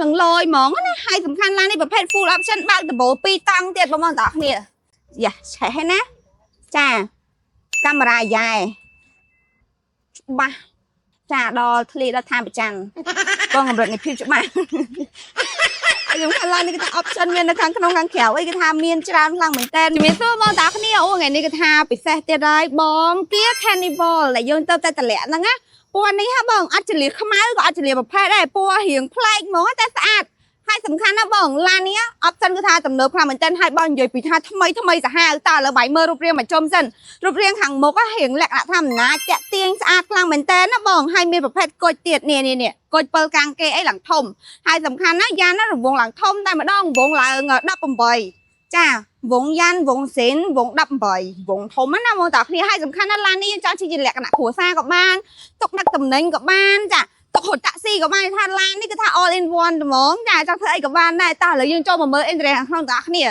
នឹងលយហ្មងណាហើយសំខាន់ឡាននេះប្រភេទ full option បើកដំបូល2តង់ទៀតបងប្អូនទាំងអស់គ្នាយ៉ាឆេះហើយណាចាកាមេរ៉ាយ៉ែច្បាស់ចាដល់ធ្លាយដល់ឋានប្រច័នបងកម្រិតនៃភាពច្បាស់ ហើយខ្ញុំថាឡាននេះគេថា option មាននៅខាងក្នុងខាងក្រៅអីគេថាមានច្រើនខ្លាំងមែនតើជំរាបសួរបងតាគ្នាអូថ្ងៃនេះគេថាពិសេសទៀតហើយបង Kia Carnival ដែលយើងទៅតែតម្លាក់ហ្នឹងណាពណ៌នេះហ่ะបងអត់ចលាខ្មៅក៏អត់ចលាប្រភេទដែរពណ៌រៀងប្លែកហ្មងតែស្អាតហើយសំខាន់ណាស់បងឡាននេះ option គឺថាទំនើបខ្លាំងមែនតើហើយបងនិយាយពីថាថ្មីថ្មីសាហាវតើឥឡូវបាយមើលរូបរាងមកជុំសិនរូបរាងខាងមុខរៀងលក្ខណៈថាអំណាចតាក់ទាញស្អាតខ្លាំងមែនតើណាបងហើយមានប្រភេទគុជទៀតនេះនេះនេះគុជ7កាំងគេអីឡើងធំ ហើយសំខាន់ណាយ៉ានណារង្វង់ឡើងធំតែម្ដងរង្វង់ឡើង18ចាវងយ៉ានវងសេនវង18វងធំណាបងតាគ្នាហើយសំខាន់ណាឡាននេះយើងចង់ជិះជាលក្ខណៈគ្រួសារក៏បានទុកដឹកតំណែងក៏បានចាទុករត់តាក់ស៊ីក៏បានថាឡាននេះគឺថា all in one ហ្មងចាចង់ធ្វើអីក៏បានដែរតោះឥឡូវយើងចូលមកមើល interior ខាងក្នុងតាគ្នា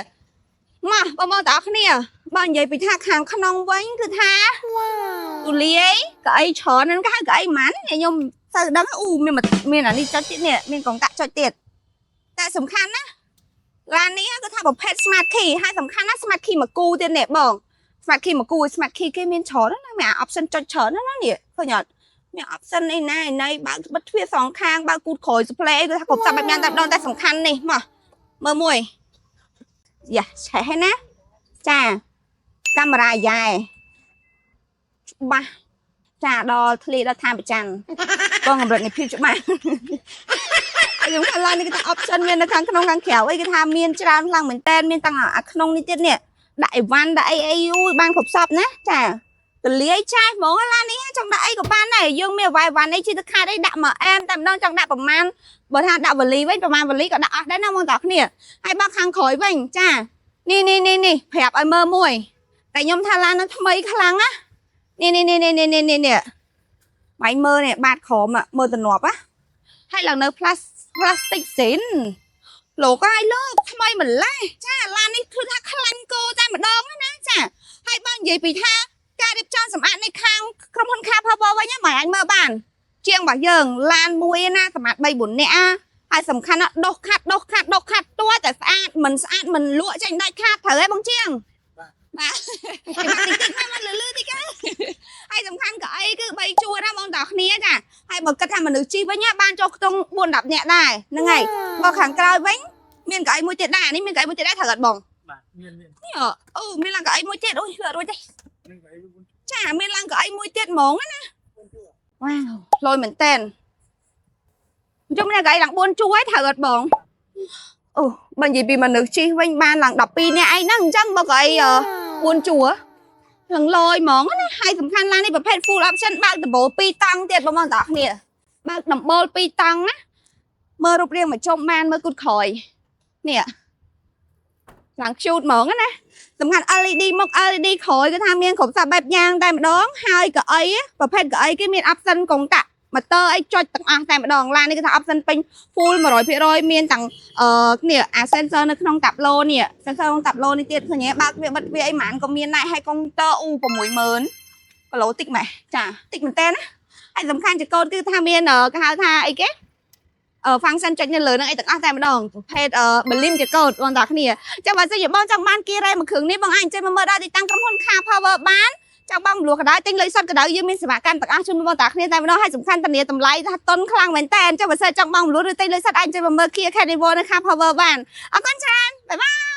មកបងប្អូនតាគ្នាបើនិយាយពីថាខាងក្នុងវិញគឺថាទូលាយកៅអីច្រើនហ្នឹងគេហៅកៅអីហ្មងខ្ញុំទៅដឹងអូមានមានអានេះចុចទៀតនេះមានកងកាក់ចុចទៀតតែសំខាន់ណាឡាននេះគឺថាប្រភេទ smart key ហើយសំខាន់ណា smart key មួយគូទៀតនេះបង smart key មួយគូ smart key គេមានច្រើនណាស់មាន option ចុចច្រើនណាស់ណានេះឃើញអត់មាន option អីណាណីបើកបិទទ្វារសងខាងបើកគូតក្រោយ display អីគឺថាគ្រប់សព្វបែបយ៉ាងតែម្ដងតែសំខាន់នេះមកមើលមួយយ៉ាឆេះហើយណាចាកាមេរ៉ាយ៉ែច្បាស់ចាដល់ធ្លាយដល់ឋានប្រច័នបងកម្រិតនៃភាពច្បាស់ ហើយខ្ញុំថាឡាននេះគេថា option មាននៅខាងក្នុងខាងក្រៅអីគេថាមានច្រើនខ្លាំងមែនតើមានតាំងអាក្នុងនេះទៀតនេះដាក់អីវ៉ាន់ដាក់អីអីយូរបានគ្រប់សពណាចាទលាយចាស់ហ្មងឡាននេះចង់ដាក់អីក៏បានដែរយើងមានអីវ៉ាន់អីជិះទៅខាតអីដាក់មកអែមតែម្ដងចង់ដាក់ប្រមាណបើថាដាក់វលីវិញប្រមាណវលីក៏ដាក់អស់ដែរណាបងតាគ្នាហើយបើខាងក្រោយវិញចានេះនេះនេះនេះប្រាប់ឲ្យមើលមួយតែខ្ញុំថាឡាននឹងថ្មីខ្លាំងណានេះនេះនេះនេះនេះនេះនេះបាញ់មើលនេះបាតក្រោមមើលទំនាប់ណាហើយឡើងនៅ plastic សិនលោកហើយលោកថ្មីម្លេះចាឡាននេះគឺថាខ្លាញ់គោតែម្ដងណាចាហើយបើនិយាយពីថាការរៀបចំសម្អាតនៅខាងក្រុមហ៊ុន Car Power វិញមិនអាចមើលបាន ជាងរបស់យើងឡានមួយណាសម្អាត3 4នាក់ហើយសំខាន់ណាស់ដុសខាត់ដុសខាត់ដុសខាត់តួតែស្អាតមិនស្អាតមិនលក់ចេញដាច់ខាតត្រូវទេបងជាងបាទគេមកតិចតិចមកលឺលឺតិចហើយសំខាន់កៅអីគឺ3ជួរណាបងតើគ្នាចាហើយបើគិតថាមនុស្សជិះវិញបានចូលខ្ទង់4 10នាក់ដែរហ្នឹងហើយបើខាងក្រោយវិញមានកៅអីមួយទៀតដែរនេះមានកៅអីមួយទៀតដែរត្រូវអត់បង? បាទមានមាន នេះអូមានឡើងកៅអីមួយទៀតអូយលឿនរួចទេ នឹងកៅអី4 ចាមានឡើងកៅអីមួយទៀតហ្មងណា ជួរ វ៉ាវលយមែនតែនអញ្ចឹងមានកៅអីឡើង4ជួរហើយត្រូវអត់បងអូបើនិយាយពីមនុស្សជិះវិញបានឡើង12នាក់អីហ្នឹងអញ្ចឹងបើកៅអី4ជួរឡើងលយហ្មងណាហើយសំខាន់ឡាននេះប្រភេទ full option បើកដំបូល2តង់ទៀតបងប្អូនទាំងអស់គ្នាបើកដំបូល2តង់ណាមើលរូបរាងមកជុំបានមើលគូតក្រោយនេះឡើង cute ហ្មងណាសំខាន់ LED មុខ LED ក្រោយគឺថាមានគ្រប់សព្វបែបយ៉ាងតែម្ដងហើយកៅអីប្រភេទកៅអីគេមាន option កុងតាក់ម៉ូទ័រអីចុចទាំងអស់តែម្ដងឡាននេះគឺថា option ពេញ full 100%មានទាំងអឺនេះអា sensor នៅក្នុងតាប់ឡូនេះ sensor ក្នុងតាប់ឡូនេះទៀតឃើញទេបើកវាបិទវាអីហ្មងក៏មានដែរហើយកុងទ័រអ៊ូ60000គីឡូតិចម៉េះចាតិចមែនតើណាហើយសំខាន់ជាកូនគឺថាមានគេហៅថាអីគេអឺ function ចុចនៅលើនឹងអីទាំងអស់តែម្ដងប្រភេទអឺបលីមជាកូដបងតាគ្នាចាំបើសិនជាបងចង់បានគីរ៉េមួយគ្រឿងនេះបងអាចអញ្ជើញមកមើលដល់ទីតាំងក្រុមហ៊ុន Car Power បានចង់បងមលួសក៏ដោយទិញលុយសុទ្ធក៏ដោយយើងមានសេវាកម្មទាំងអស់ជូនបងតាគ្នាតែម្ដងហើយសំខាន់ធានាតម្លៃថាតុនខ្លាំងមែនតើចាំបើសិនចង់បងមលួសឬទិញលុយសុទ្ធអាចអញ្ជើញមកមើល Kia Carnival នៅ Car Power បានអរគុណច្រើន bye bye.